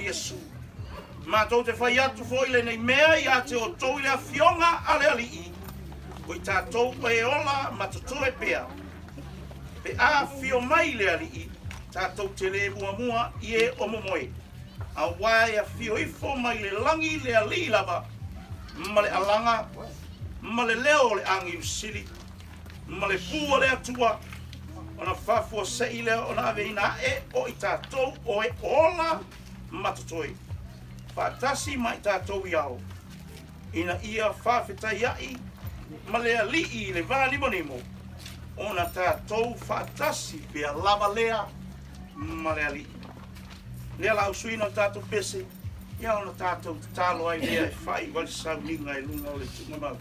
Iesu. Matou te fai atu foi lenei mea ia te outou i le Afioga a le Alii, o i tatou e ola ma totoe pea. Pe a afio mai le Alii, tatou te le muamua i e o momoe, auā e afio ifo mai le lagi le Alii lava, ma le alaga, ma le leo o le Agilu Sili, ma le pū a le Atua, ona faafuasei lea ona aveina ae o i tatou o e ola ma totoe, faatasi ma i tatou i ao, ina ia faafetaiaʻi ma le Alii i le va nimonimo, ona tatou faatasi pea lava lea ma le Alii. Lea la usuina o le tatou pese, ia ona tatou tatalo ai lea e faaiu ai le sauniga i luga o le tuugamau.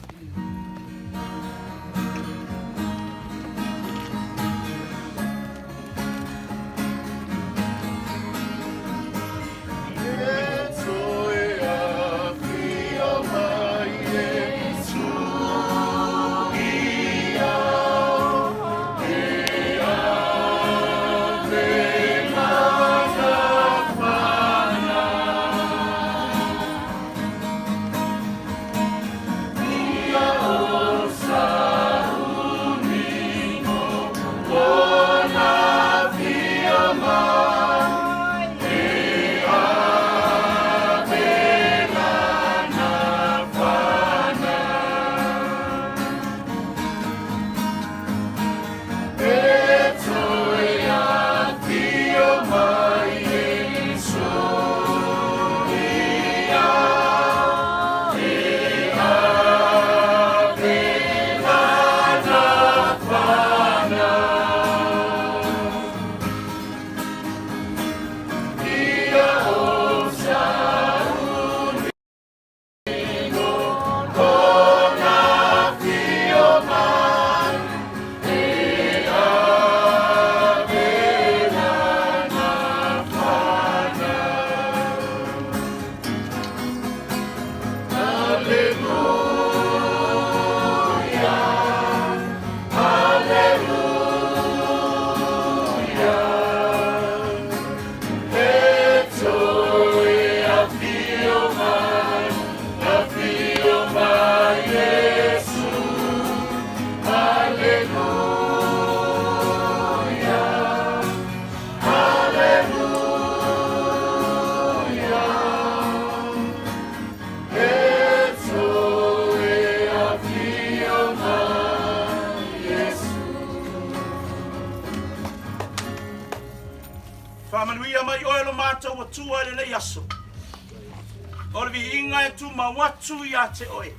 Faamanuia mai oe lo matou Atua i lenei aso. O le viiga e tumau atu ia te oe.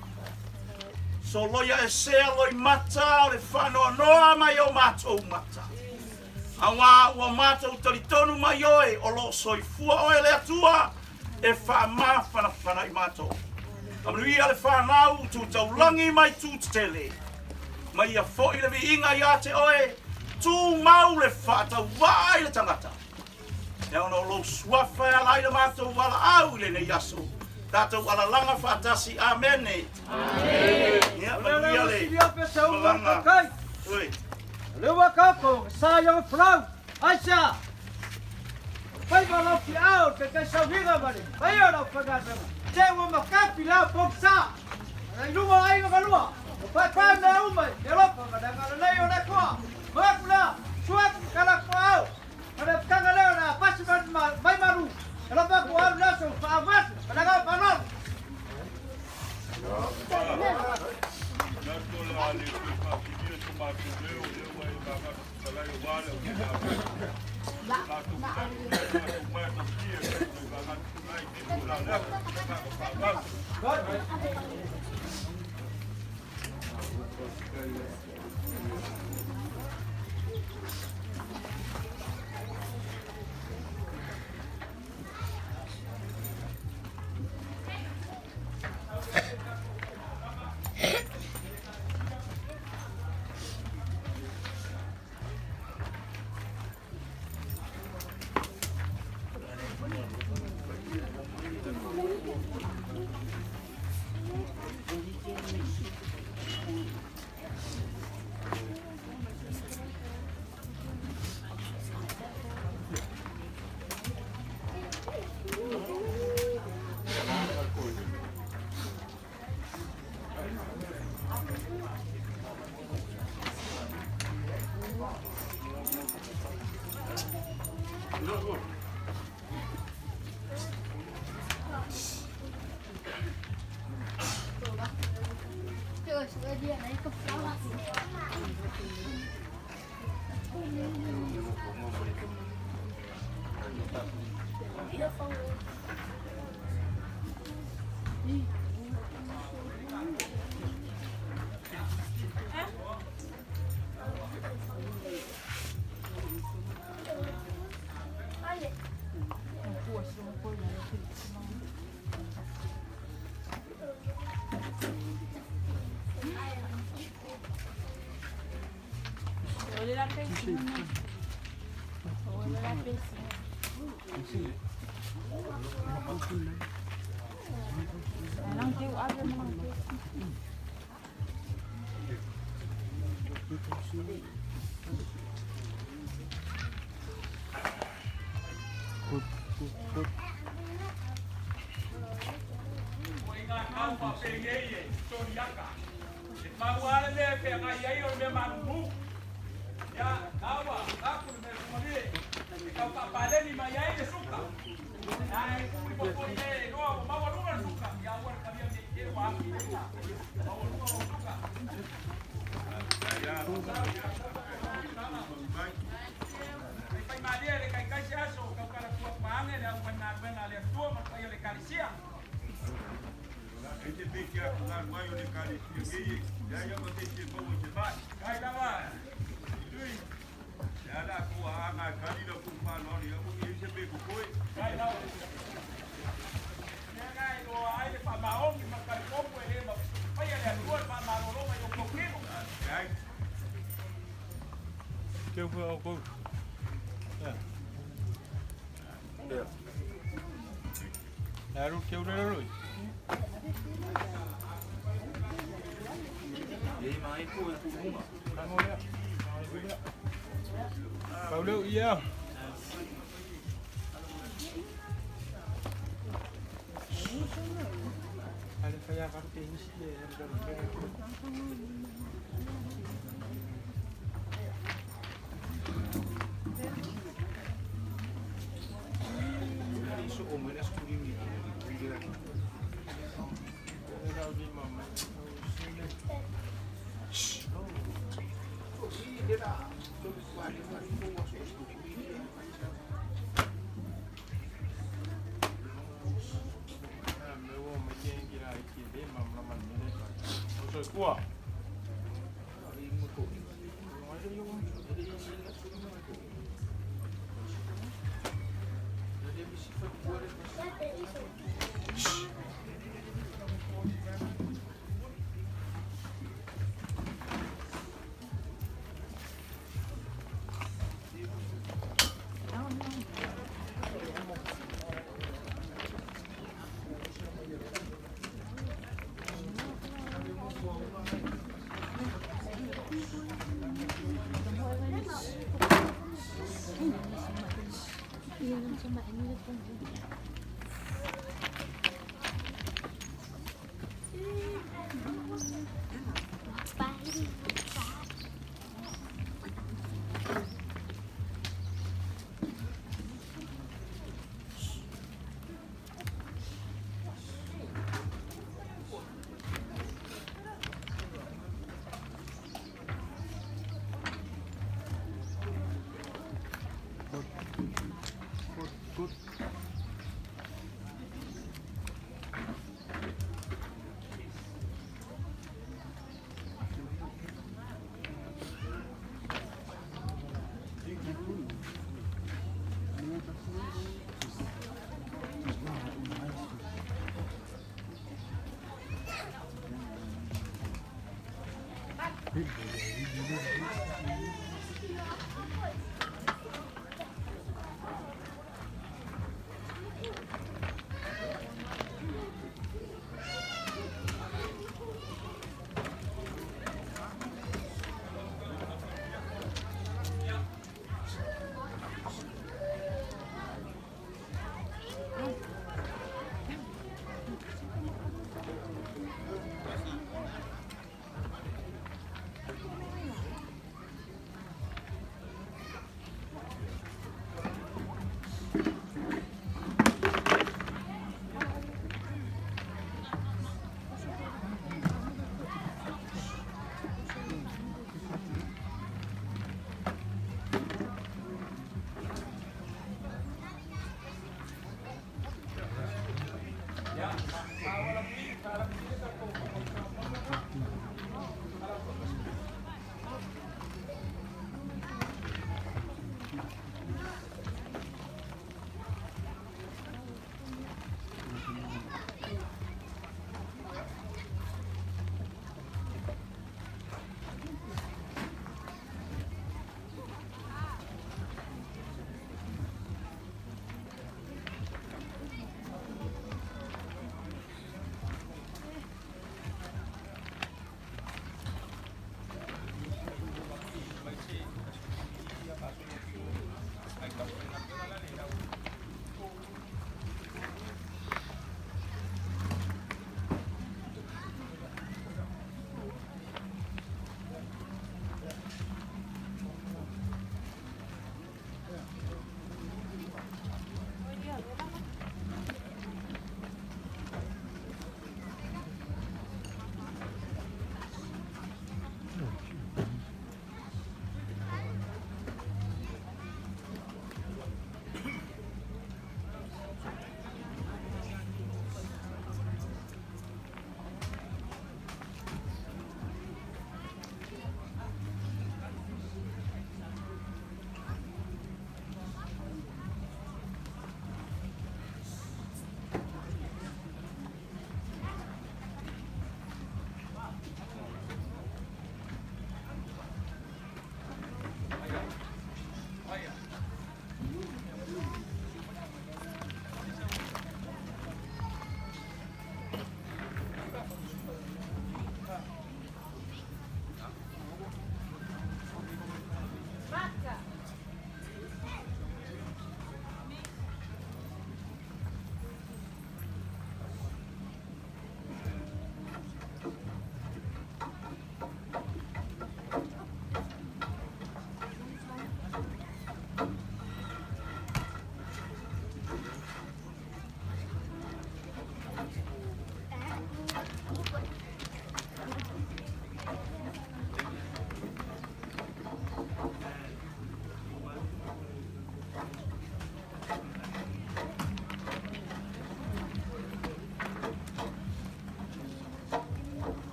Soloia esea loimata o le faanoanoa mai o matou mata. Auā ua matou talitonu mai oe o lo o soifua oe le Atua e faamafanafana i matou. Faamanuia le fanau tu taulagi mai tu tetele. Ma ia foi le viiga ia te oe, tumau le faatauvaa i le tagata. E ona o lou suafa e ala ai le matou valaau i lenei aso. Tatou alalaga faatasi. Amene. Amene. Ia, manuia le malaga. Oi. Lewa kako, sa yang flau, aisa. Pai ma lau ki ao, te kai sauhiga mare, pai o lau whangasanga. Te ua makapi lau poksa. Ana i lunga ai nga malua, o pai pai mea umai, te lopa ma nanga lalei o le koa. Maku la, suaku kala koa au. Ana putanga lea o le a pasi mai malu, e lopa ku alu le aso, whaavasi, ma nanga panolu.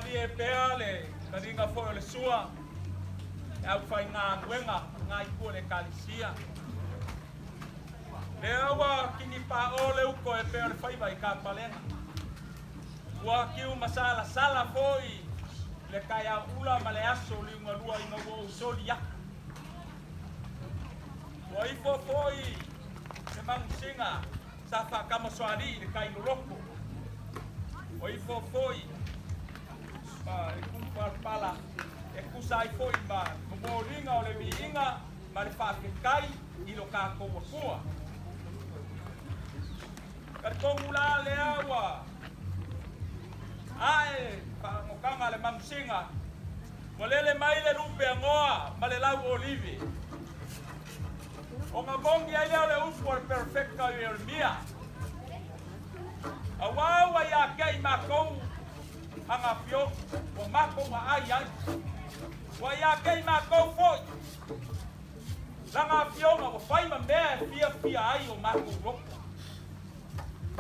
Malie pea le taliga foi o le sua e aufaigaluega lena itu o le Ekalesia. Lea ua kinipaʻō le uto e pei o le faiva i kapalega. Ua tiu masalasala foi le taeao ula ma le aso liugalua ina ua ou soli atu. Ua ifo foi se magusiga sa faatamasoalii i le tai loloto. Ua ifo foi ma le tumu palapala e tusa ai foi ma le momoliga o le viiga ma le faafetai i lo tatou Atua. Talitonu la lea ua ae faagotaga a le magusiga, ua lele mai le lupe agoa ma le lau olive. Ona moni ai lea o le upu a le perofeta o Ieremia, Auā ua ia te i matou aga afioga, ua matou aai ai, ua ia te i matou foi lana afioga ua fai ma mea e fiafia ai o matou loto.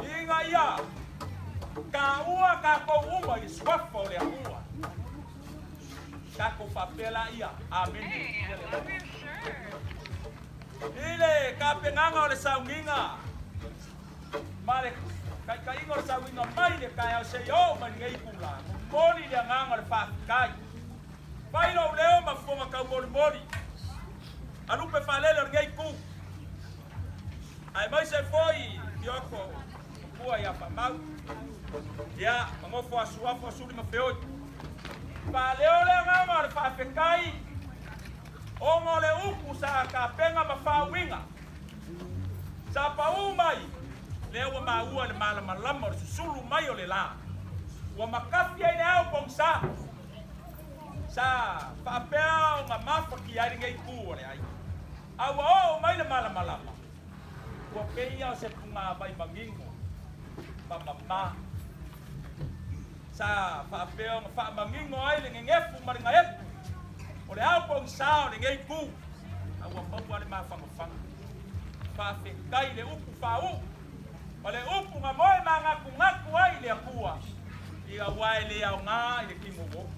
Ina ia taua tatou uma i le suafa o le Atua. Tatou faapea laia, Amene. I le tapenaga o le sauniga ma le taitaiga o le sauniga mai le taeao seia oo mai lenei itula, momoli le agaga o le faafetai. Fai lou leo ma fofoga taumolimoli, a lupe faalele o lenei itu, aemaise foi Tioko matua ia Faamau, ia ma nofo a Suafa o Suli ma Feoi. Faaleo le agaga o le faafetai ona o le upu sa tapena ma faauiga sa paū mai lea ua maua i le malamalama o le susulu mai o le lā ua makafi ai le ao pogisa sa faapea ona mafatia ai lenei itu o le aiga. A ua oo mai le malamalama, ua pei o se pugāvai manino ma mamā sa faapea ona faamanino ai le nenefu ma le gaepu o le ao pogisa o lenei itu, a ua maua le mafanafana. Faafetai le upu faauu ma le upu na moe manatunatu ai le Atua, aua e le aoga i le tino uo.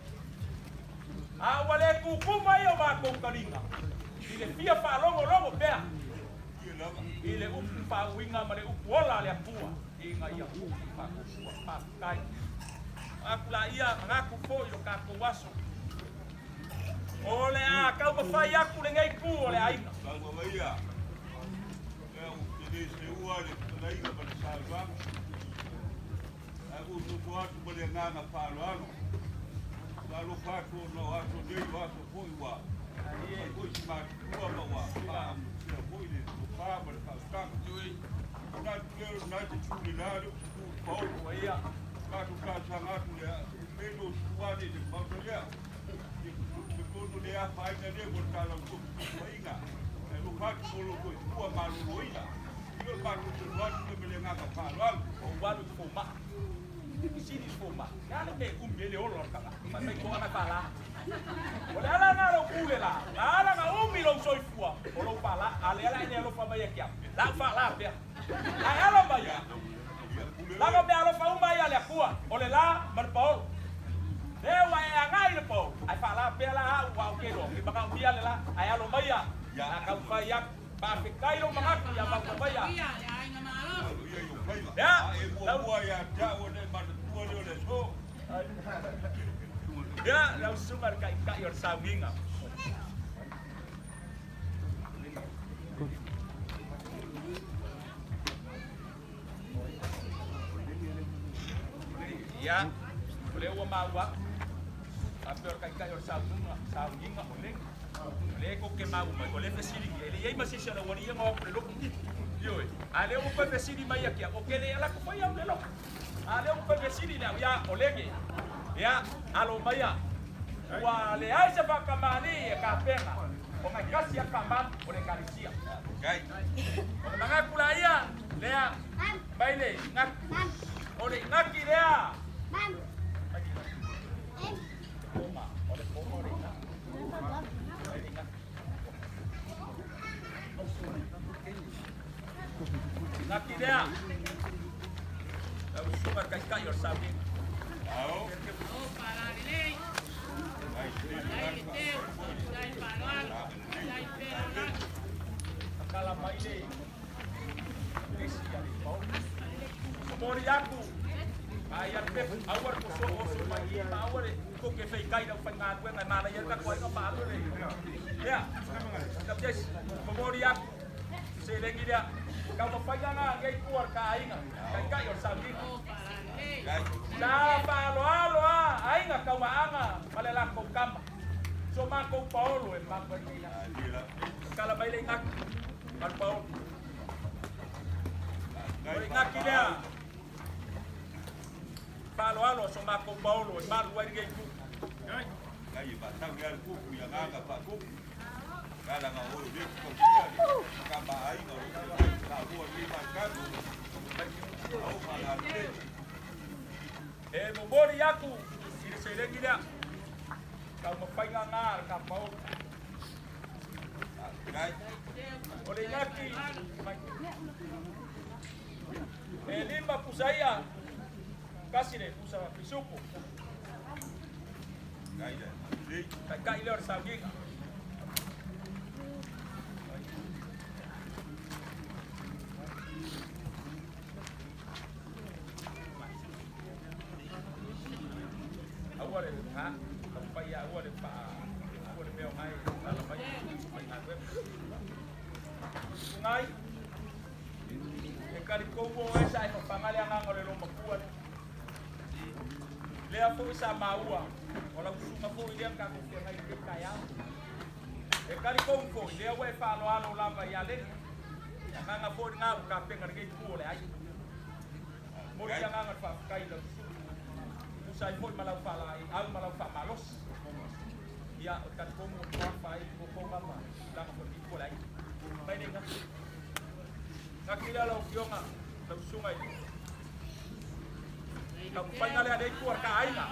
A ua le tutu mai o matou taliga i le fia faalogologo pea i le upu faauiga ma le upu ola a le Atua ina ia upu faatutua. Faafetai. Atu laia manatu foi i lo tatou aso. O le a taumafai atu lenei itu o le aiga. Lauga ia, ou te le seua le fetalaiga ma le saunoaga. Ae ua ou nofo atu ma le agaga faaaloalo. Ua alofa atu ona o aso nei o aso foi ua fai foi si matutua ma ua faaamusia foi le tofa ma le faautaga. Ona atu lea o lena te tu le la le upu tu i paolo. Matou talosaga atu le meno suane i le maota lea. Le tonu le afaina lea mo le tala o le E alofa atu mo lo soifua maloloina. Ia o le matou tonu atu lea ma le agaga faaaloalo. Ou alu i le fomai, fesili i le fomai, le a le mea e umi ai le ola o le tagata? Fai mai toaga e fala. O le ala lena o lou pule la, na ala na umi lou soifua o lou fala, a lea la e le alofa mai ia te au, la au fala pea. Ae alo mai ia, laga mea alofa uma ia a le Atua, o le la ma le paolo. Lea ua e agai i le paolo, ae fala pea la au, aua ou te iloa, ou te manaomia le la, ae alo mai ia, la taumafai atu. Faafetai lou manatu ia Mautamaia. Ia, ia, lau susuga i le taitai o le sauniga. Ia, o lea ua maua atu, faapea o le taitai o le sauniga, sauniga o lea. O lea tou te maua mai, o lea e fesiligia, e le i ai ma se isi o le aualii ia na o atu i le lotu. Ioe, a lea ua toe fesili mai ia te au, ou te le alu atu foi au i le lotu. A lea ua toe fesili le au, ia, o lege. Ia, alo maia, ua leai se faatamalii e tapena, ona e tasi lava tama o le Ekalesia. Ona manatu laia lea mai le igaki. O le igaki lea. O le poma o le igaki. Mai le igaki. Igaki lea. Lau susuga i le taitai o le sauniga. Takala mai le isi ia le paolo. Momoli aku ai a le pefu aua le poso oso mai i ma aua le koke feikai lau faigaluega e manaia le tatou aiga ma alu le lea. Kapitesi, momoli aku seleni lea. Taumafaiga na nei tua le kaaiga, taitai o le sauniga. Sa faaaloalo a aiga tauaaga ma le latou tama. So matou paolo e malu ai nei aso. Tatala mai le igaki ma le paolo. O le igaki lea faaaloalo a so matou paolo e malu ai lenei itu. E momoli aku i le seleni lea, taumafaiga na a le kapaolo. O le igaki mai. E lima pusa ia, kasi le pusa pisupu. Taitai lea o le sauniga. Aua le ha, taumafai aua le pa, aua le mea o ngai, ala mai, mai galuega. Ngai, e talitou o oe sa e fafaga le agaga o le loomatua lea. Lea foi sa maua, o lau susuga foi lea na tatou feagai i lenei taeao. E talitonu foi, lea ua e faaaloalo lava ia Leni. Le agaga foi lena ua tapena lenei itu o le aiga. Momoli le agaga o le faafetai i lau susuga. Tusa ai foi ma lau faalaeiau ma lau faamalosi. Ia, o le talitonu ua toafa ai totoga ma tulaga foi o lenei itu o le aiga. Mai le gati. Gati lea lau Afioga, lau susuga i le taumafaiga lea a le itu a le ta aiga.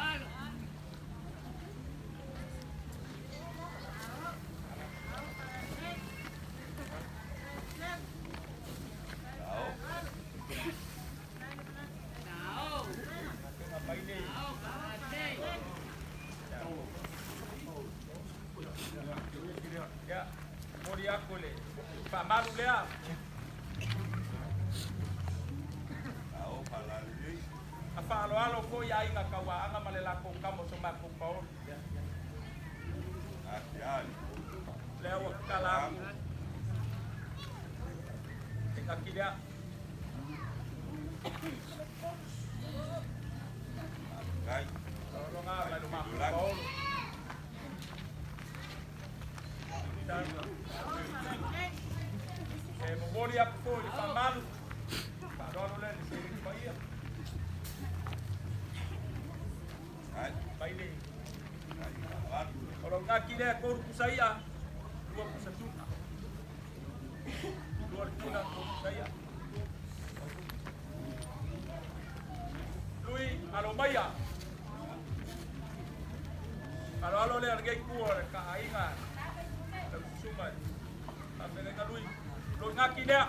Ia, momoli aku le faamalu lea. A faaaloalo foi aiga tauaaga ma le latou tama o so matou paolo. Lea ua tatala atu e gati lea. Faaaloaloga mai lo matou paolo. E momoli aku foi le faamalu, faaaloalo lea i le seleni paia. Mai le O lou gati lea, tolu pusa ia, lua pusa tuna. Lua le tuna, tolu pusa ia. Lui, alo maia. Aloalo lea lenei itu o le kaaiga lau susuga i faafeagaiga Lui. Lou gati lea.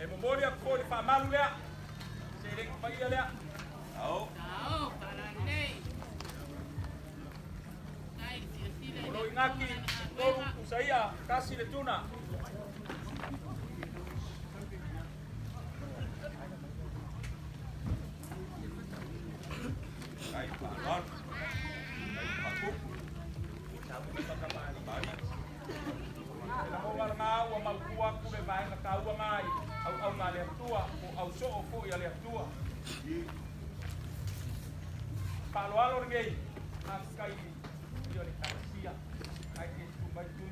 E momoli aku foi le faamalu lea, seleni paia lea. O lou igaki, tolu pusa ia, tasi le tuna. E lagoga lena ua mautu aku le vaega taua na i auauna a le Atua, po o ausoo foi a le Atua. Faaaloalo lenei faafetai i o le Ekalesia ae te tu mai tui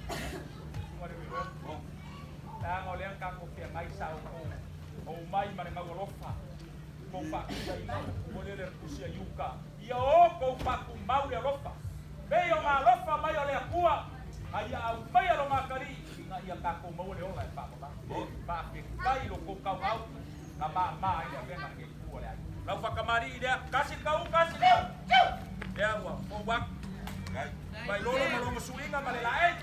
susuga le Reverend. Leaga o lea na tatou feagai sa outou ou mai ma le gaualofa tou faatusaina ua lele le tusi a Iuta ia o tou faatumau le alofa pei o na alofa mai o le Atua a ia aumaia lona atalii ina ia tatou maua le ola e faavavau. Faafetai lo tou tauau na mama ai le avega lenei itu o le aiga. Lau faatamalii lea, tasi le tau, tasi le tau. Lea ua fou atu. Mai lolo ma logo suiga ma le laei.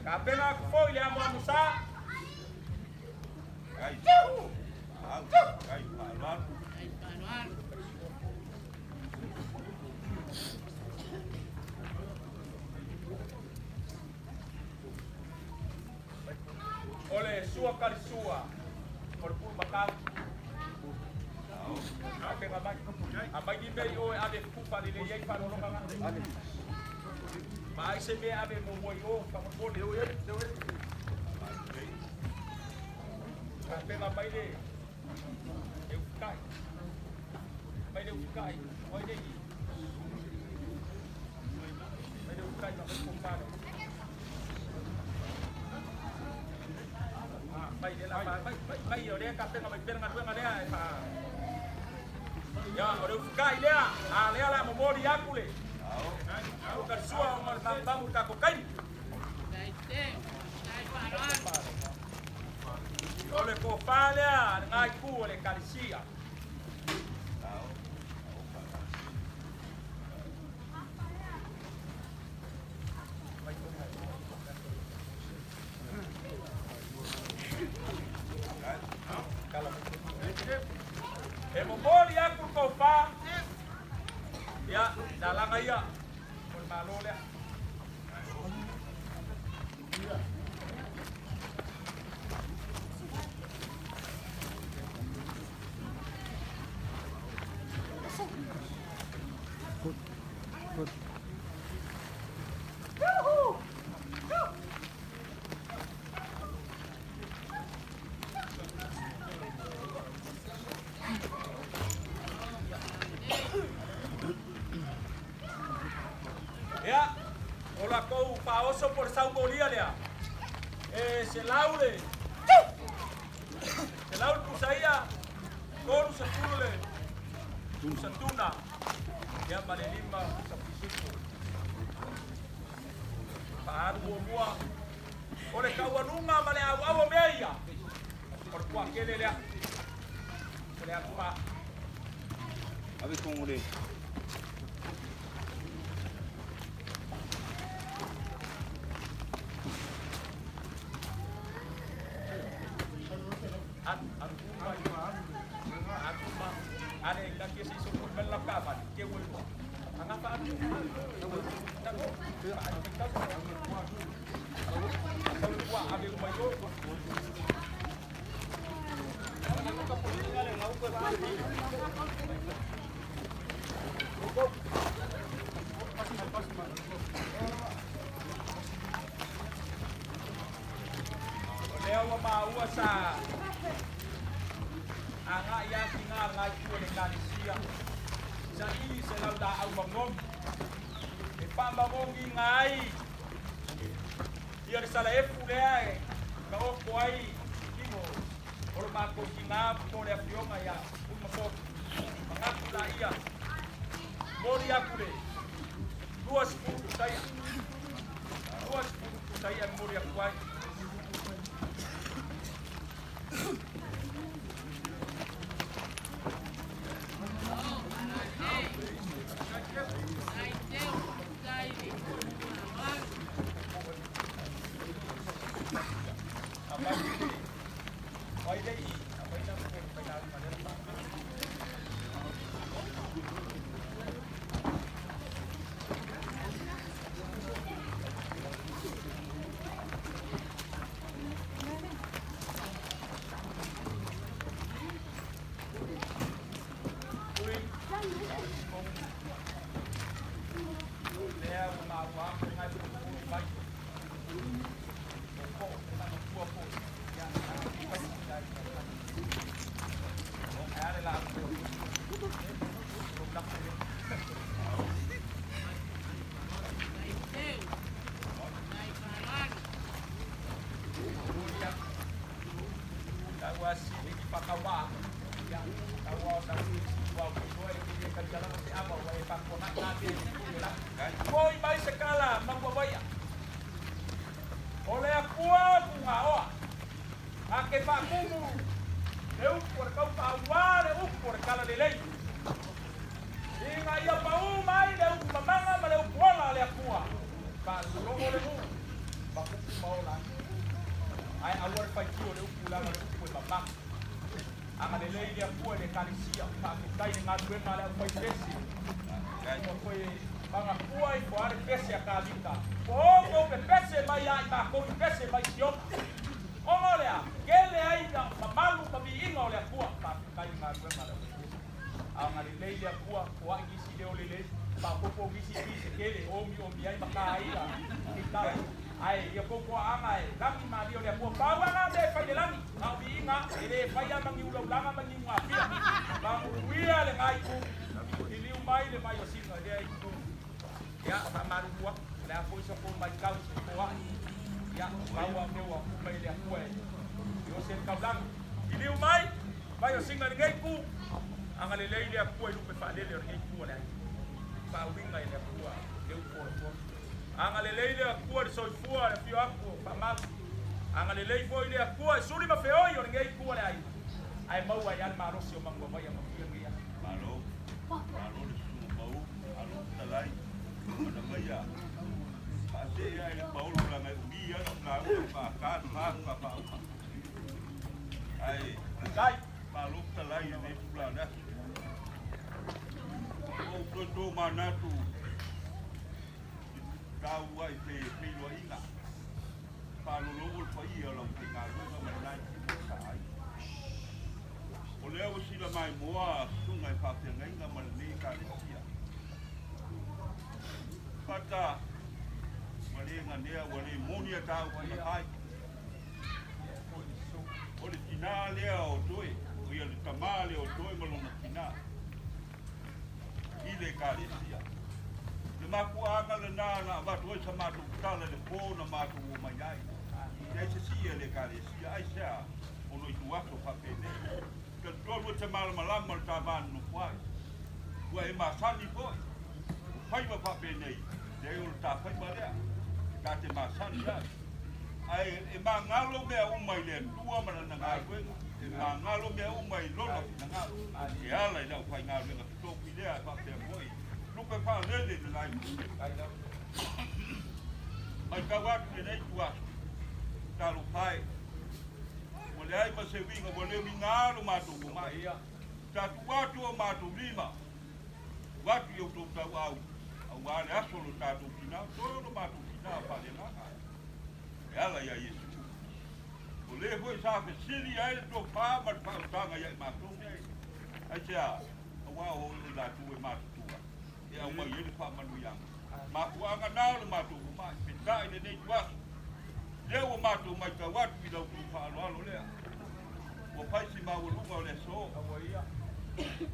Kapena aku foi le amo amo sa. O le sua karisua. O le pulu makau. Kapena mai. A mai ni mei o e ave kupa le le iai whalologa ngā. Ma ai se mea ave mo moi o whamapole. Kapena mai le. E ufukai. Mai le ufukai. Oi nei. Mai le ufukai ma mai kofale. Mai le la mai mai mai o le kapena mai pena ngatuenga lea e fa. Ia, o le ufukai lea, a lea la momoli aku le. O ka sua o le mamu ka ko kaini. O le kofa lea, le ngai ku o le kalisia. E momoli aku le kofa. Ia, na langa ia. O le malo lea. Ia, o la kou paoso por saumolia lea. E se laule. Se laule pusaia. Tolu sa tulu le. Sa tuna. Ia ma le lima sa pisuku. Paaru o mua. O le kaualuga ma le auau o mea ia. O le kuakele lea. O le atu ma. Ave con le. Ane ka ke se so ko bella ka ma ke wo lo. Anga fa atu. Ta ko. Ka ko. Wa ave uma yo. O lea ua maua sa agai ati ngā ngai kua le kalisia. Sa ili se lau la au mangogi. E pa mangogi ngai. Ia le sala efu lea e ka oko ai kino. O le mako ki ngā po le afioga ia uma so. Mangaku la ia. Mori aku le. 20 saia. 20 saia mori aku ai. Ai lei, amai na ko pa na ma le pa. Ui. Lea ua maua aku ngai ko mai. Ko ko na ko ko. Ya, pa si dai. Ale la ko. Ko la ko. Taua si ni pakawa. Ya, taua sa wa ko e ki ka jala se aba wa e pa ko na na te la. Koi mai se kala ma ko vai. O le akua ku nga oa. A ke pa kumu. E u por kau pa wa le u por kala le lei. Inga ia Ekalesia, faafetai i le galuega a le aufaipese, ua toe magafua ifo lava le pese a Kavita, ua outou pepese mai ia i matou i pese mai Siona. Ona o le a? Tele ai mamalu ma viiga o le Atua. Faafetai i le galuega a le aufaipese. Agalelei le Atua, foai nisi leo lelei, faaopoopo nisi pise tele, omiomi ai ma taina kitara. Ae ia tou toaaga e lagi malie o le Atua. Pau lava na mea e fai i le lagi, na o viiga, e le faia ma ni ulaulaga ma ni ugafia. Manuia lena itu, liliu mai le vai o Sina i lea itu. Ia, faamalulu atu, o le a foi sa tou matau i se foai. Ia, pau lava o mea ua tuu mai e le Atua e osi ai le taulaga. Liliu mai, vai o Sina i lenei itu, agalelei le Atua i lupe faalele o lenei itu o le aiga. Faauiga e le Atua le upu o le Fono. Agalelei le Atua i le soifua o le afio atu o Faamau. Agalelei foi le Atua i suli ma feoi o lenei itu o le aiga, ae maua ai lava le malosi o Manuavaia manuia lenei aso. Malo, malo le susuga pau, malo fetalai, mana maia. Faasee ae le paolo leaga e umi lava lau lauga o faata le fa faatoa faauma. Ae Kai. malo fetalai i lenei itula o le aso. Ua ou toe tomanatu i taua i feiloaiga, faalologo le paia o le aufaigaluega ma lena itu o sa ai. O lea ua sila maimoa susuga i faafeagaiga ma lenei Ekalesia. Pata, ua le ganea, ua le moni a tāua i ai. O le tinā lea o Toe, o ia le tamā lea o Toe ma lona tinā i le Ekalesia. Le mafuaaga lenā na avatu ai sa matou tala i le pō na matou omai ai. E ai se sii a le Ekalesia, aisea ono i tu aso faapenei. Talitonu e te malamalama le ta va nonofo ai. Ua e masani foi. O faiva faapenei, leai o le ta faiva lea, ta te masani ai. Ae e magalo mea uma i le Atua ma Lana galuega, e magalo mea uma i Lona finagalo, e ala i le aufaigaluega totofi lea e faapea foi, lupe faalele i le la itu. Matau atu i lenei ituaso, talofa e, ua leai ma se uiga, ua le uiga lo matou omai. Sa tuu atu o matou lima, tuu atu i outou tauau, aua le aso o lo tatou tina, toe o lo matou tina faaleagaga e ala iā Iesu. O le foi sa fesili ai le tofa ma le faautaga ia i matou nei, aisea, aua o i latou e matutua e aumai ai le faamanuiaga. Mafuaaga na o le matou omai, peitai lenei ituaso, lea ua matou matau atu i la outou faaaloalo lea, ua fai si maualuga o le aso,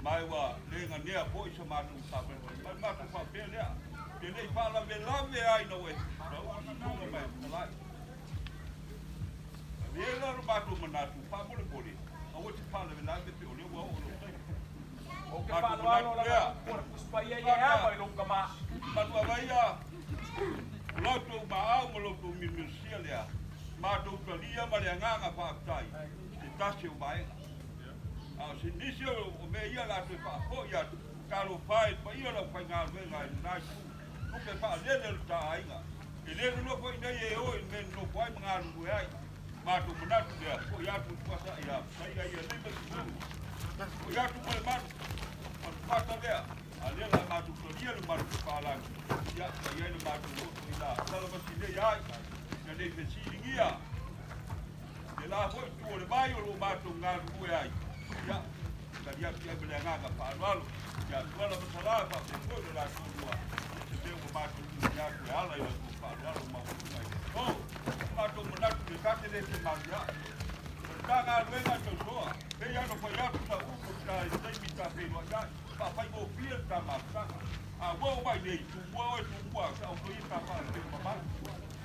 ma ua le ganea foi sa matou faafetai mai. Matou faapea lea, te le i faalavelave ai ina ua e susuga ma e fetalai. E la lo matou manatu, faamolemole, aua te faalavelave pe o lea ua oo lou taimi. Ou te faaaloalo lava upu o le Tusi Paia ia e ava i lou tama. Manuavaia, o la outou maau ma lo outou miomiosia lea, matou talia ma le agaga faafetai se tasi o vaega. A o se nisi o mea ia o le a toe faafoi atu, talofa e le paia o le aufaigaluega i lena itu, tupe faalele o le ta aiga. E le nonofo i inei e o i le mea e nonofo ai ma galulue ai. Matou manatu lea, foi atu i Fuata ia saia ia 50, foi atu ma le malu, ma le fata lea, a lea la matou talia le malu papalagi, ia, ma i ai le matou loto i la talavasi nei ai, ina nei fesiligia le la foi tu o le vai o lo matou galulue ai, ia, tali atu i ai ma le agaga faaaloalo, ia tuala masala faapea foi le latou lua, se mea ua matou tuuina atu e ala i la outou faaaloalo maualuga i le aso. Matou manatu le ta te le te manuia. O le ta galuega e tausoa, pei lava ona fai atu sa upu i ta i taimi ta feiloai ai, faafaigofie le ta mafutaga. A ua oo mai nei, tumua oe tumua, sa outou ia ta faalupega mamalu.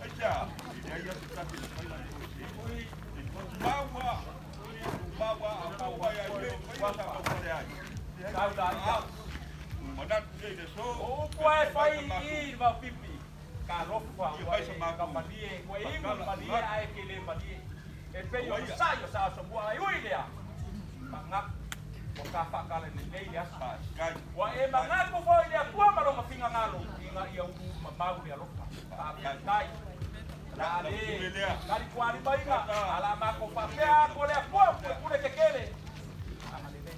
Aisea? E leai lava se tasi e mafai ona toe seei. E tumau lava, tumau lava, a oo mai lava i mea e faia sa taufale ai. Leai, Manatu nei i le aso, O upu lava e fai i i le vaopipi, Talofa ua e taumalie, ua e inu i le malie ae e te le malie. E pei o le sai o sa Asomua ae ui lea, manatu ua ta faatalalelei le aso. Ua e manatu foi i le Atua ma lona finagalo ina ia uluulu mamau le alofa. Faafetai. O le a le talitualimaina, a o le a matou faapea atu o le Atua o le Pule tetele. Agalelei.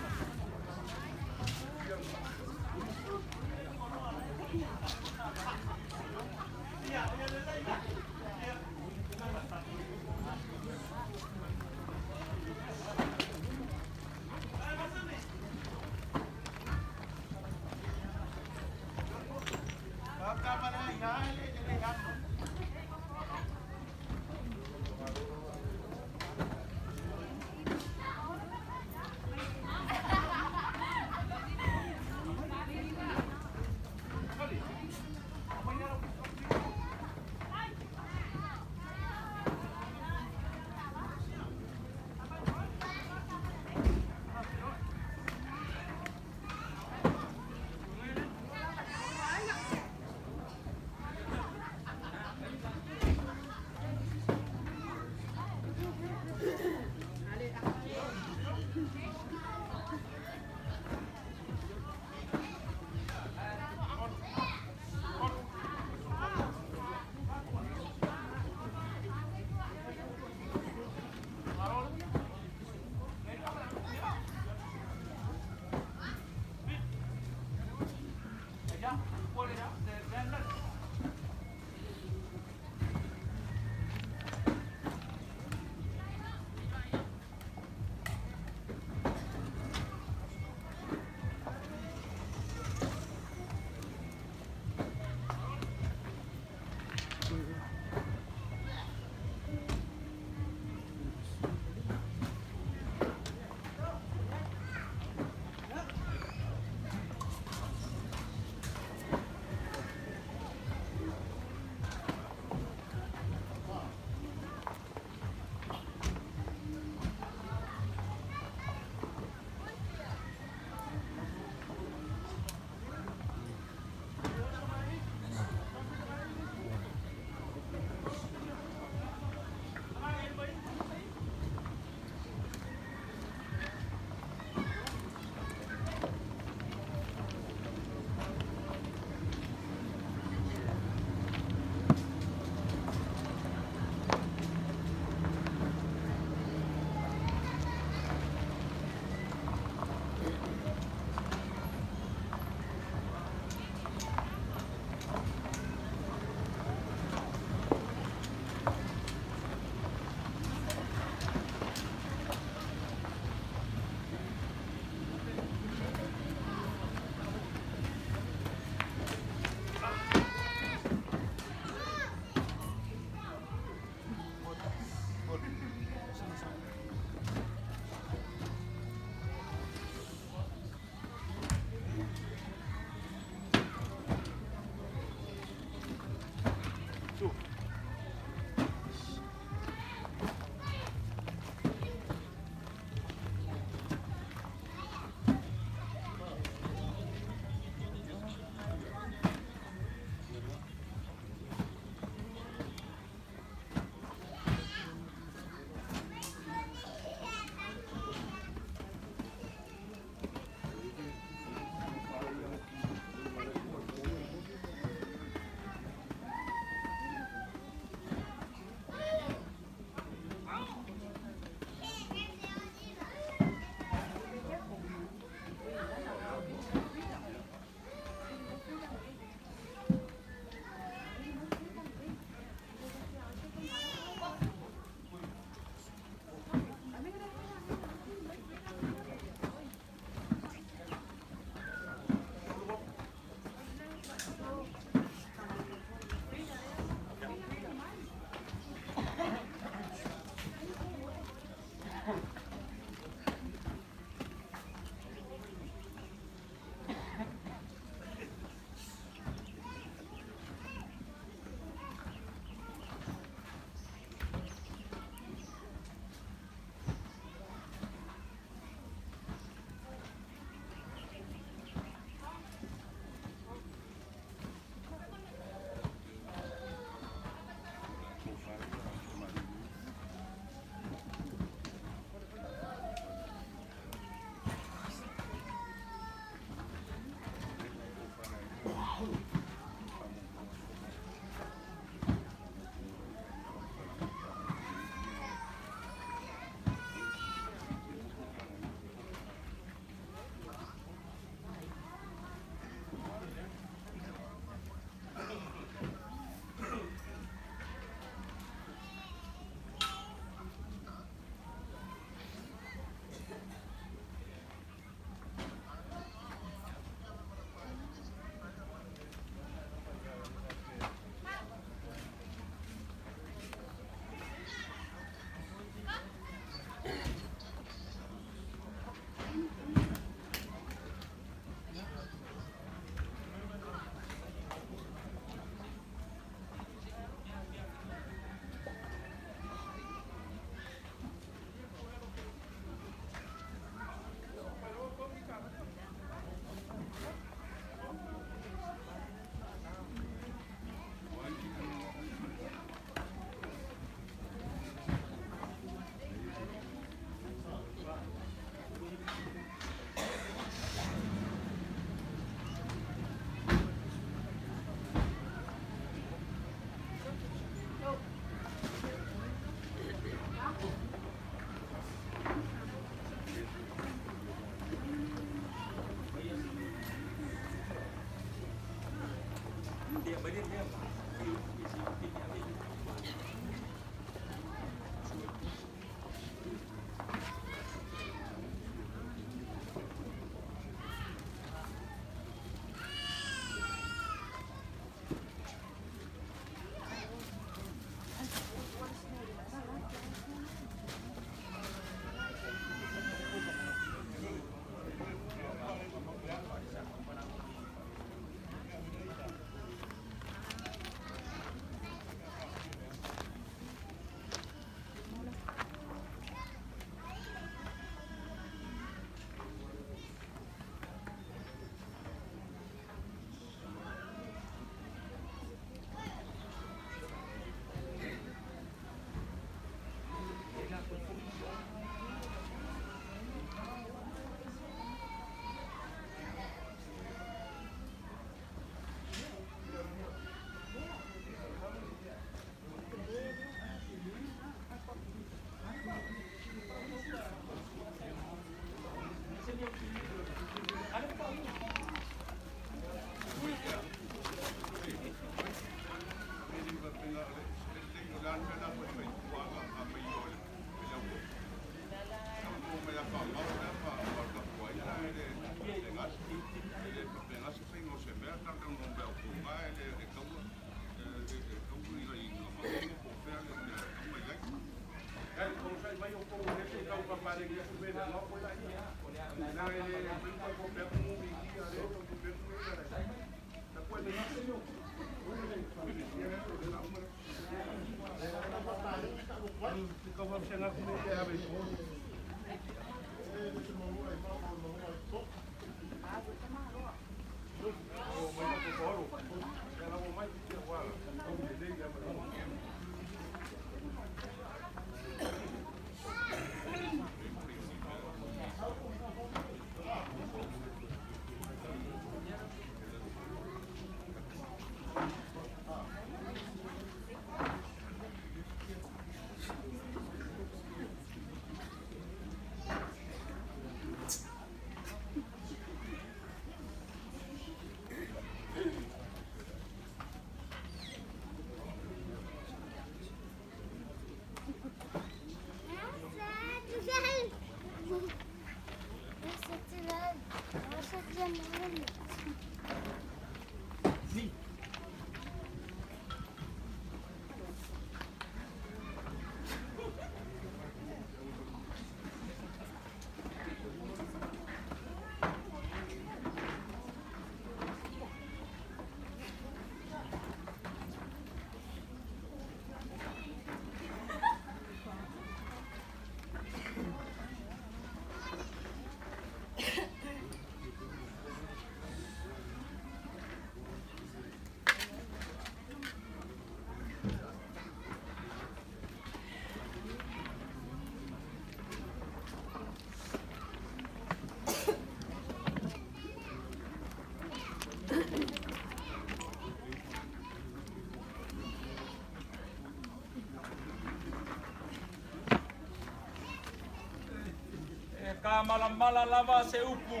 E kamalamala lava se upu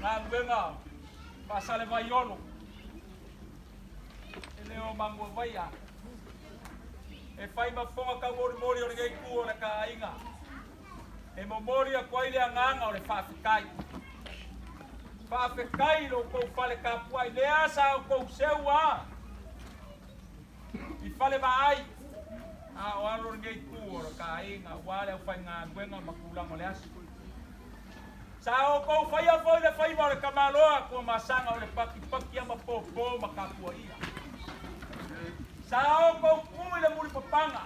galuega faasalevaiolo e le o maguavaia e fai mafoga taumolimoli o lenei itu o le kaaiga e momoli atu ai le agaga o le faafetai. Faafetai i lo outou fale tapuai lea sa outou seu a i fale vaai a o alo lenei itu o le kaaiga aua le aufaigaluega ma tulaga o le aso. Sa outou faia foi le faiva o le tamaloa Tuamasaga o le patipati ama pōpō ma tapuaia. Sa outou tu i le mulipapaga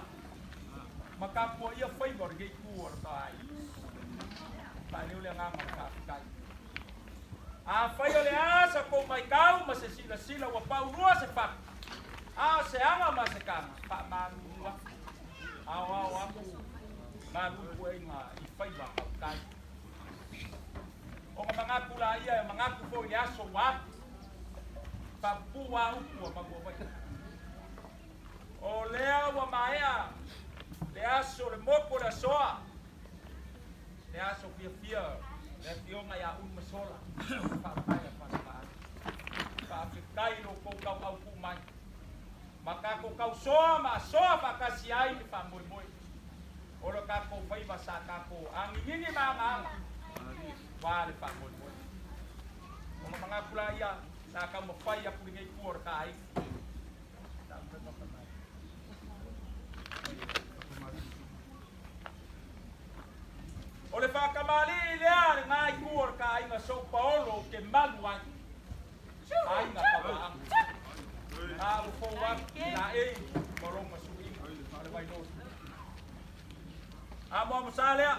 ma tapuaia faiva o lenei itu o le kaaiga. Faaleo le agaga o le faafetai. Afai o le a sa tou maitau ma se silasila ua paulua se fatu, a o se aga ma se taga, faamalulu atu, aoao atu malu i puaiga i faiva tautai. Ona manatu laia e manatu foi i le aso ua alu, faapupuu a upu a Manuavaia. O lea ua maea le aso le motu o le asoa, le aso fiafia le afioga ia Ulumasola, faavae a Fasavaai. Faafetai. faafetai i lo outou tauau tuu mai. Ma tatou tausoa ma asoa faatasi ai le faamoemoe o le tatou faiva sa tatou agigigi ma agaaga aua le faamoemoe. Ona manatu laia sa taumafai atu lenei itu o le ta aiga. O le faatamalii lea a lena itu o le ta aiga Sou Paolo ou te malu ai. Aiga Tauaaga. A ua fou atu i laei ma lona suiga o le Vainosu. Amoamosa lea.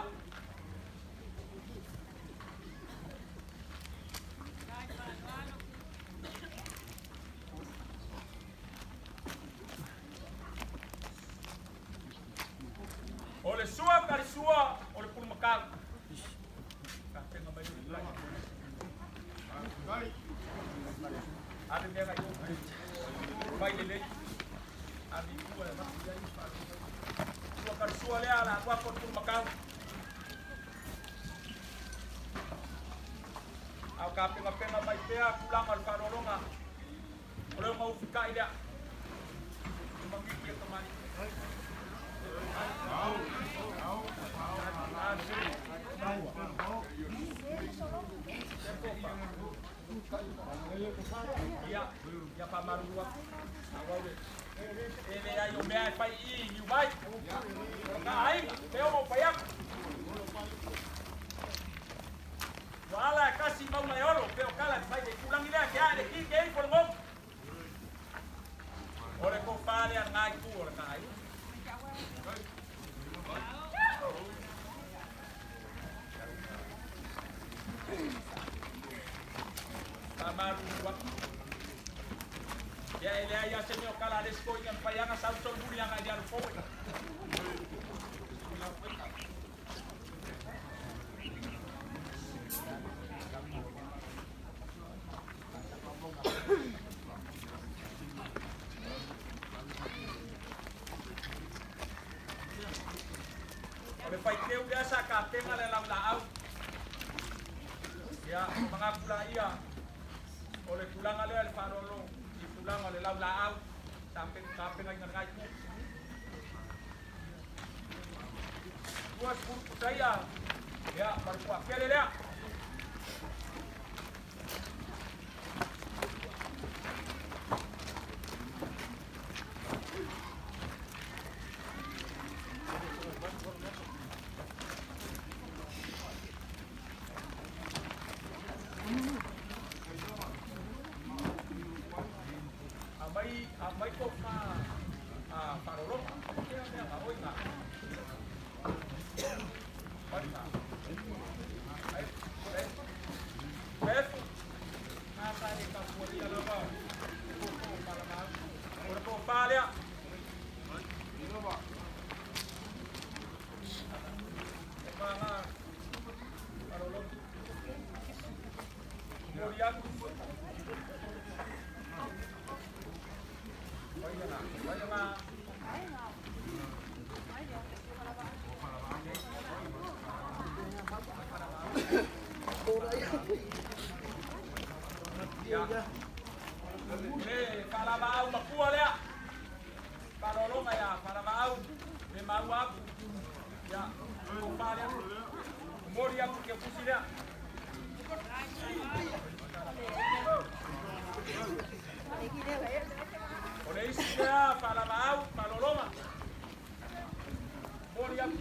O le sua ka le sua o le pulumakau. Kapenga mai o le Ave mea ngai o. Fai lelei. Ave i tua e avatu i ai. Sua ka le sua lea la alu atu o le pulumakau. A o tapenapenapenga mai pea tulaga o le faaaloaloga. O le maufikai lea. Mangiki e kamali. Ia, ia faamalulu atu. Auau le. E leai o mea e fai i i niu mai. O ka aiga, pe o mau fai atu. Ua ala e kasi mauna e olo, pe o kala e fai le tūlangi lea, ke ae le ki ke ifo le ngomu. O le tofa lea lena itu o le ta aiga. Faamalulu atu. Ia e leai lava se mea o kala a le isi toeaina e mafai lava ona sau solomuli agai i le alu fou e. O le faiteu lea sa tapena le laulaau. Ia, manatu laia o le tulaga lea le faaaloalo i tulaga o le laulaau sa tapenaina lena itu. 20 pusa ia, ia, ma le puatele lea. Aumai, aumai tofa faalologa. Ea mea nga oi nga. Oi nga. Ai, ai. Pefu. A sa le ka fualia lava. O pala O le tofa lea. E nga faalologa. Mori atu. Le faalavaau makua lea. Faaaloaloga ia faalavaau le maua atu. Ia, tofa lea. Momoli atu ke pusi lea. O le isi lea faalavaau faaaloaloga. Momoli atu.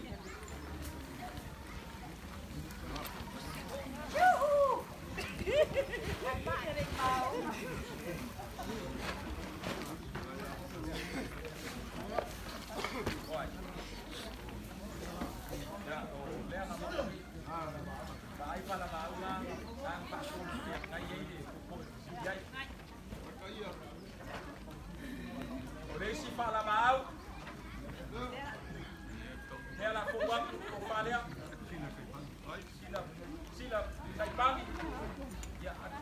Ia, o lea na momoli. Vaai faalavaau la, sa na faatonu nai ai le popo e fesili ai. O le isi faalavaau, lea la fou atu, tofa lea. Sila, sila, saipangi. Ia, atu.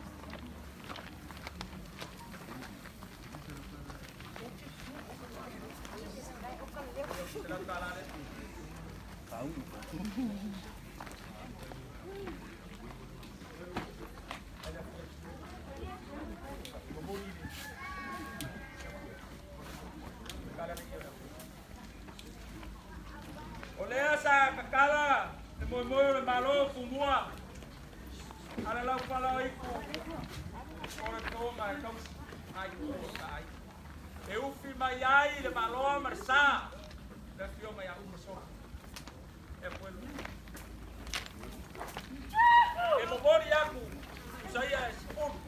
Sela tala lea. ona e tausi ngai ku o ka ai. E ufi mai ai le maloa ma le sa, le afioga ia Umasola. E puelu. E momoli aku, Isaia e sipulu.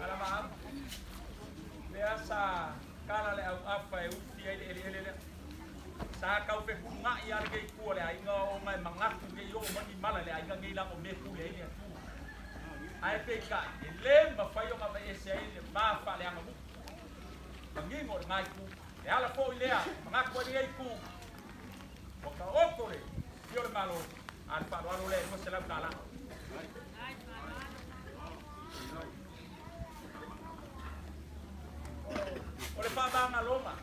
Alama lea sa kala le au afa e ufi ai le eleele lea. Sa kau fe hunga'i a le kei kua le aiga ona e manatu nei oo mai ni mala i le aiga nei lago mea e pule ai le Atua. Ae peitai, e lē mafai ona aveese ai le va faaleaganuu manino o lena itu. E ala foi lea manatu ai lenei itu, ua taoto le fia o le Malo a le faaaloalo lea e $200. O le faamagaloga,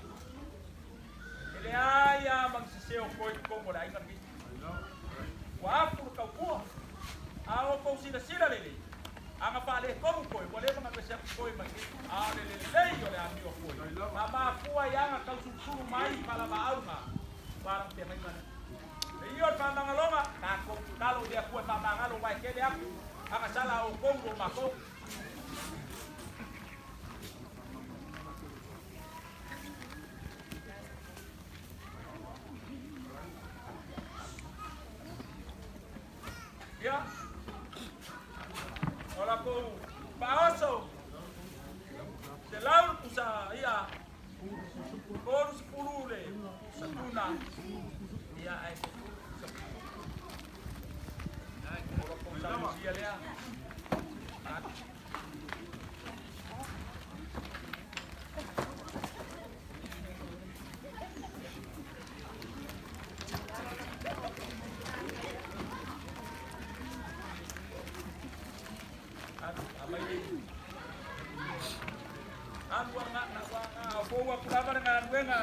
e leai lava ma ni sese o toe i totonu o le aiga lenei. Ua afu le taupua, a o tou silasila lelei, a na faaletonu toe, ua leva ona ese atu toe mai nei. A o le lelei o le amio a Koe, ma mafua ai lava ona tausulusulu mai i palavaau na ua ala feagaiga lea. E ia o le faamagaloga, tatou tatalo i le Atua e faamagalo aua e tele atu agasala a outou i lo matou. Ia, o latou faaoso, 100 le pusa ia, 30 le pusa tuna, ia ae 10 pusa pupu. O latou salusia lea. Alu a na wa na fou aku lava le galuega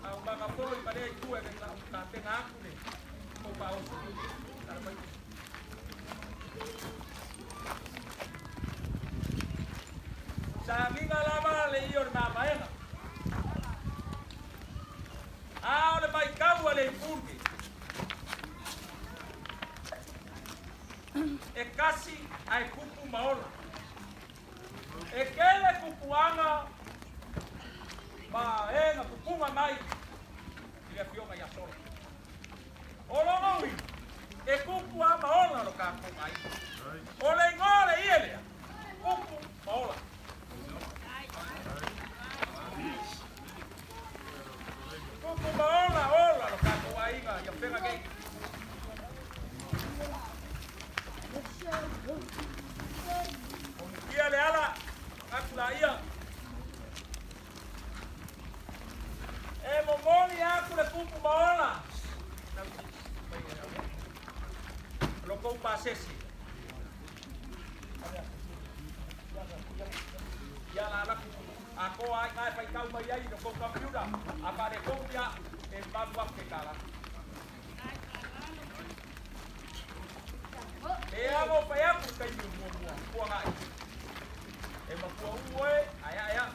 a o magafolo i malea i tua e tapena aku le kou faaoso. Tala mai. Sagiga lava le ia o le mavaega. A o le maitau a le ipuli e kasi ae kupu ma ola. E kele kupuaga ma e na pupuga mai i le afioga ia Solo. O lona uiga, e kupu lava ma ola lo tatou aiga. O le igoa o le ie lea, kupu ma ola. Kupu ma ola, ola lo tatou aiga ia fega nei. Ia le ala, atu laia. E momoli aku le kupu ma ola. Lo kou pasese. Ia la ala a ko ai ngai whaitau mai ai no kou computer. A whare kou ia e 8,000 tala. E amo whai aku taimi muamua, kua ngai. E mapua u oe, ai ai a.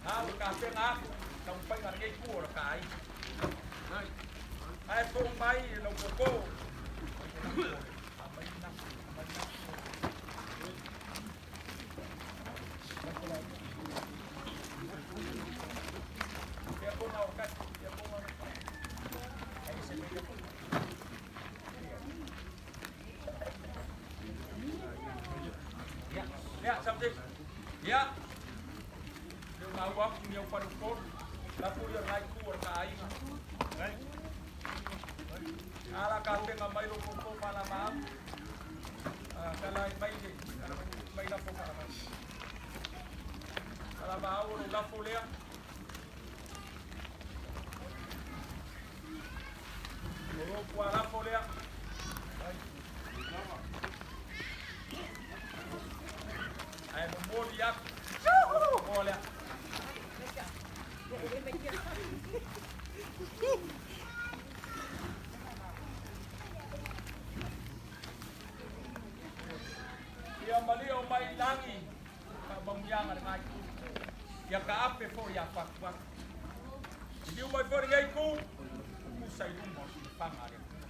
A o ka whenga aku, taumafaiga lenei itu o le ka aiga. Ae fou mai e lau koko. Ia, ia, leu maua aku ni au faleupolu, la fuli o le itu o le ka aiga. Ala ka penga mai lo koko pala ma au. Kala mai le mai lafo pala mai. Kala ma au lo lafo lea. O lo pua lafo lea. Ae momoli aku. O lea. Ia malie o mai i lagi faamanuiaga a lena itu. Ia taape foi ia fatuaga. Liliu mai foi lenei itu, tutusa i luma o silafaga a le Atua.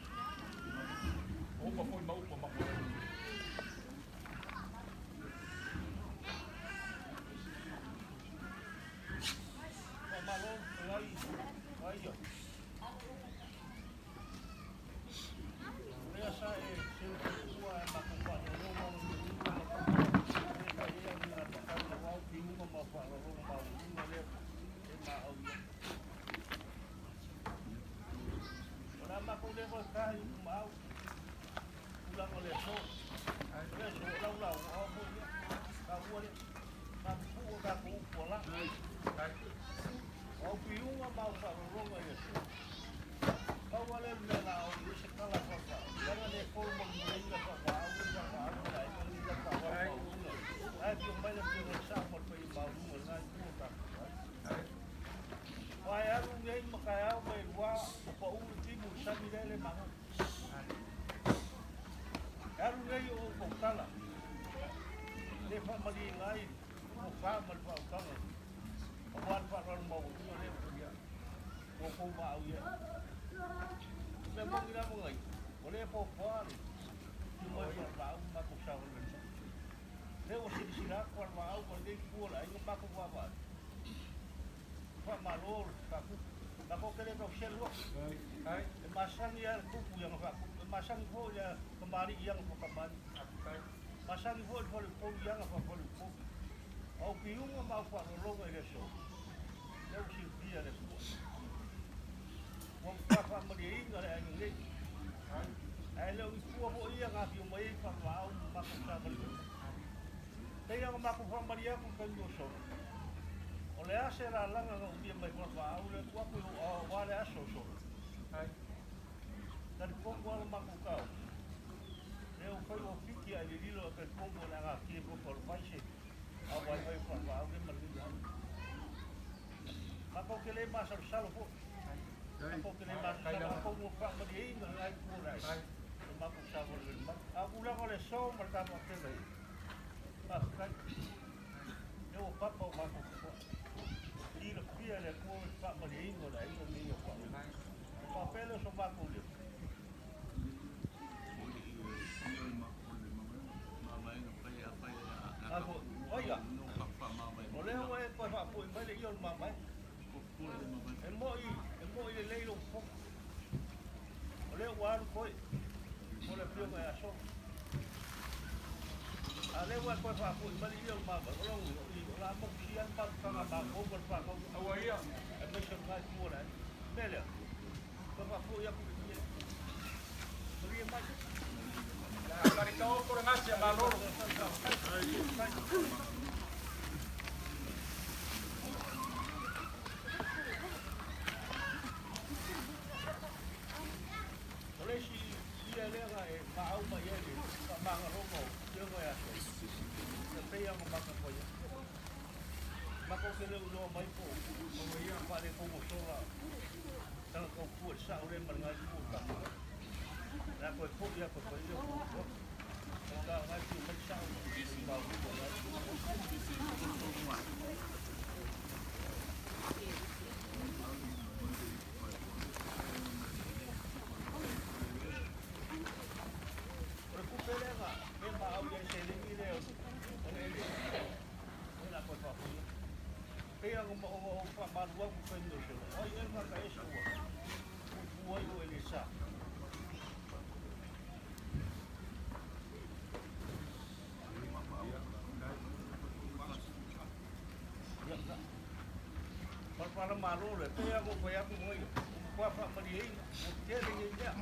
O uma foi ma upu a mapuaaga. Faamalo le fetalai Paia. O lea sa e seu ua e matou faalolo ma le ma le fai ai ni gafatai aua o piuga ma faalologa maualuga lea e maau i ai. O le a matou le toe taha i upu ma au, tulaga o le aso. O le aso o lau lauga o au foi lea, taua lea. Faapupuu a tatou upu ua laa. O au piuga ma au faalologa i le aso. Pau lava lea o le mea o le a oo i ai se tala faapaa, leaga le tolo molemoleina faapaa le faapaa ma le aiga lenei i le faaaloalo maualuga. Ae afio mai le Afioga i le Sao ma le paia maualuga o lena itu o le tatou aiga. Aua e alu nei ma taeao ma elua o pau le timu i le sami lea e le magalo. E alu nei o ou tautala, le faamalieina ai le tofa ma le faautaga aua le faaaloalo maualuga lea ua i ai. Ua tou maau i ai. O mea moni lava nai, o lea e puapua le fiu mai o Falevaau ma matou savalivali mai. O lea ua silasila atu Falevaau ma lenei itu o le aiga matou vaavaai. Faamalo le faatupu. Matou te le tau selu atu. E masani lava le tupu i ana faatupu. E masani foi le tamalii i ana faatamalii. E masani foi le faleupolu i ana faafaleupolu. O au piuga ma au faalologa i le aso, lea ua silafia e le Atua. Ua matua faamalieina le aiga nei. Ae le o ni fua foi ia na afio mai ai Falevaau ma matou savalivali. Pei ona matou faamalie atu i le taimi ua sola, o le a se lalaga na umia mai Falevaau le atu atu i ou aao aua le aso o sola. Talitonu lava lo matou taofi, lea ua fai ua fiki ae lililo ae talitonu o le a natia i papa o le vai se ao vaivai o Falevaau lea ma lenei aiga. Matou te le masalosalo foi. Matou te le masalosalo atonu ua faamalieina lena itu o le aiga. Lo matou savalivali mai. A o tulaga o le aso ma le tatou afioga i faafetai. Lea ua papa o matou totoa. Silafia e le Atua le faamalieina o le aiga lenei o Falevaau. Faapea lea o so matou leo. O lea ua e toe faapoi mai le ia o le mamae. E moi, e moi lelei lou fofoga. O lea ua alu koe mo le afioga ia Solo. A o lea ua e toe faapoi mai le ia o le mamae, o lou i, o le a motusia ai le mafutaga a matou ma le fanau, aemaise o lena itu o le aiga. O le mea lea, toe faapoi atu le ia. Malie mai. Taoto le gasi a Malolo. O le isi ia lea na e maau mai ai le faamagaloga o Afioga ia Solo, ia pei lava ona matou fai atu. Matou te le o iloa mai po o ia faaletonu o Sola tana tautua i le sao lea ma le nai itu o le tatou aiga. O le a toe foi lava toe fai lea o fuafuaga. Faigata o lena e afio mai le sao ma le maualuga o lena itu. O le tupe lea na mea maau i ai seleni lea o le eleele, lea o le a toe faafoi atu. Pei lava ona ou faamalu atu i taimi o sola, o ai ea le tagata ese ua puipua ai oe i le sa? Ia, na. Palapala malo le, pei lava ona ou fai atu nei, ua matua faamalieina, ua tele nei mea.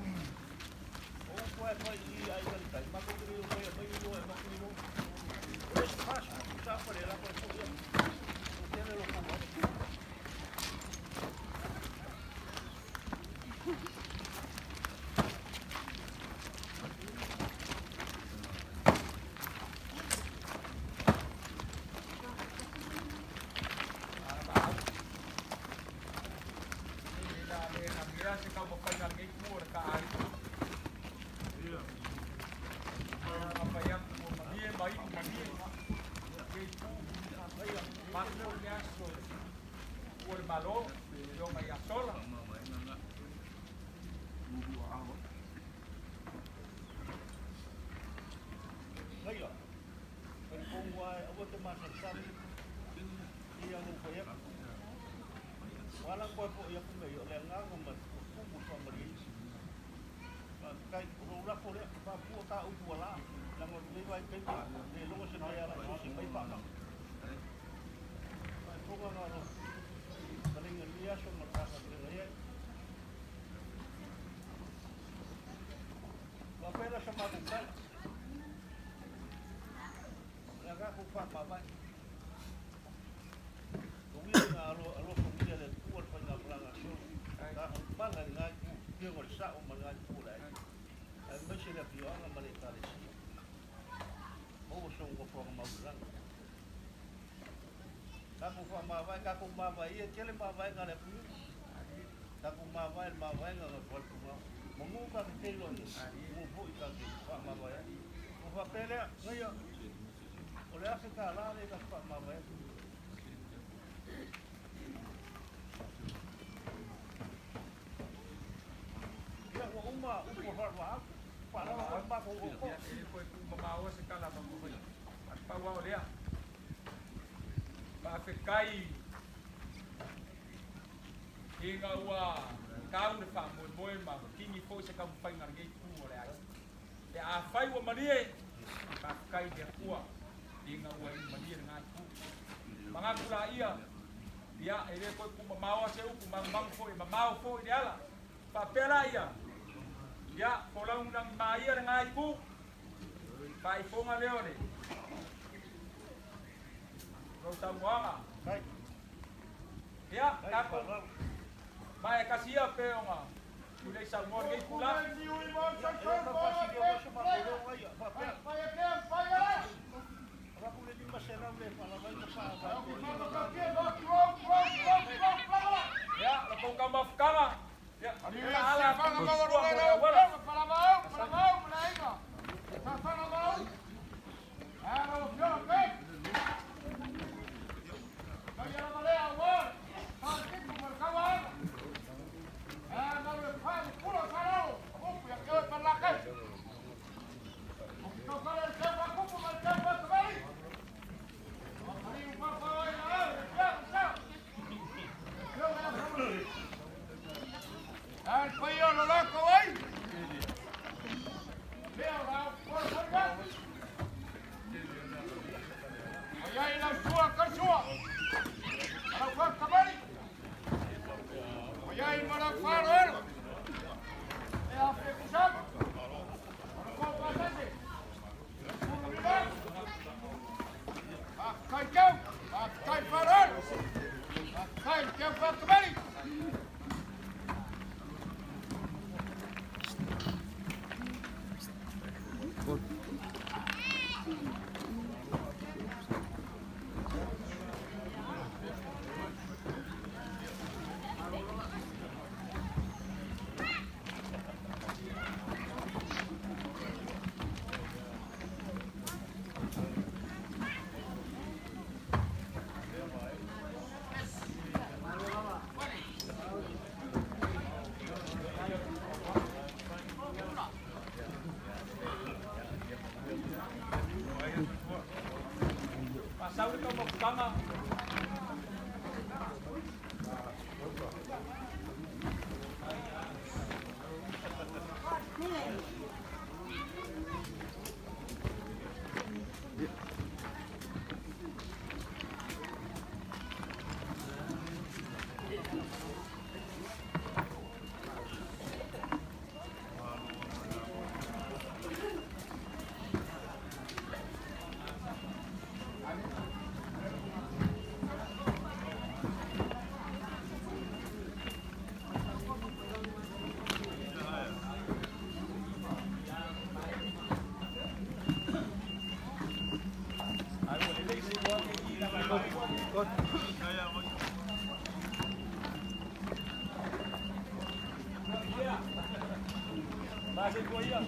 O upu lava e fai i i aiga i le tai, matou te le o mai e aumai ni loa e avatu ni loa. O le isi 40 tausaga le lava e foi atu, ua tele lo outou ai. Malo, Afioga ia Sola. Gaia, talitonu lava e aua e te masalasala i au fai atu. Ua ala ona toe foi atu nei, o le agaga ma le tumu o le faamalieina. Faafetai, o lou lafo lea, faapua ta upu ua la, leaga o lenei vaitaimi e le iloga se mea e ala ai se mai faamaga. Faafofoga na o lou fetalaiga i lenei aso ma le ta feagai ai. Faapea la sa matou tala. O le a tatou faamavae. Uia ina alofagia e le Atua le faigamalaga a Solo, tatou pala i lena itu, afioga i le Sao ma lena itu o le aiga, aemaise le afioaga ma le Ekalesia. Maua so nofoaga mau i le lagi. Tatou faamavae, tatou mavae ia, e tele mavaega a le atunuu. Tatou mavae i le mavaega na faletumau. Manu ta te feiloai ai, manu foi ta te faamavae ai. Ona faapea lea, Gaia, o le a se tala lea ta te faamavae ai? Ia, ua uma upu a Falevaau, faalava foi le matou oooo. Ia, e le toe tuumamao se tala a Manuafai, ae pau lava o lea. Faafetai ina ua tau le faamoemoe ma kini foi se taumafaiga a lenei itu o le aiga. Pe afai ua malie, faafetai i le Atua ina ua iu malie lena itu. Manatu laia, ia, e le toe tuumamao se upu, manumanu foi e mamao foi le ala. Faapea laia, ia, folau lagima ia lena itu, faaifoga lea o le lou saunoaga. Ia, tatou ma e tasi ia pe ona tulei saunoa lenei itula. Ia, la tou taumafutaga, ia, ala atu i tua mo le auala. Faasau le taumafataga. Ai ua lelei se Ia,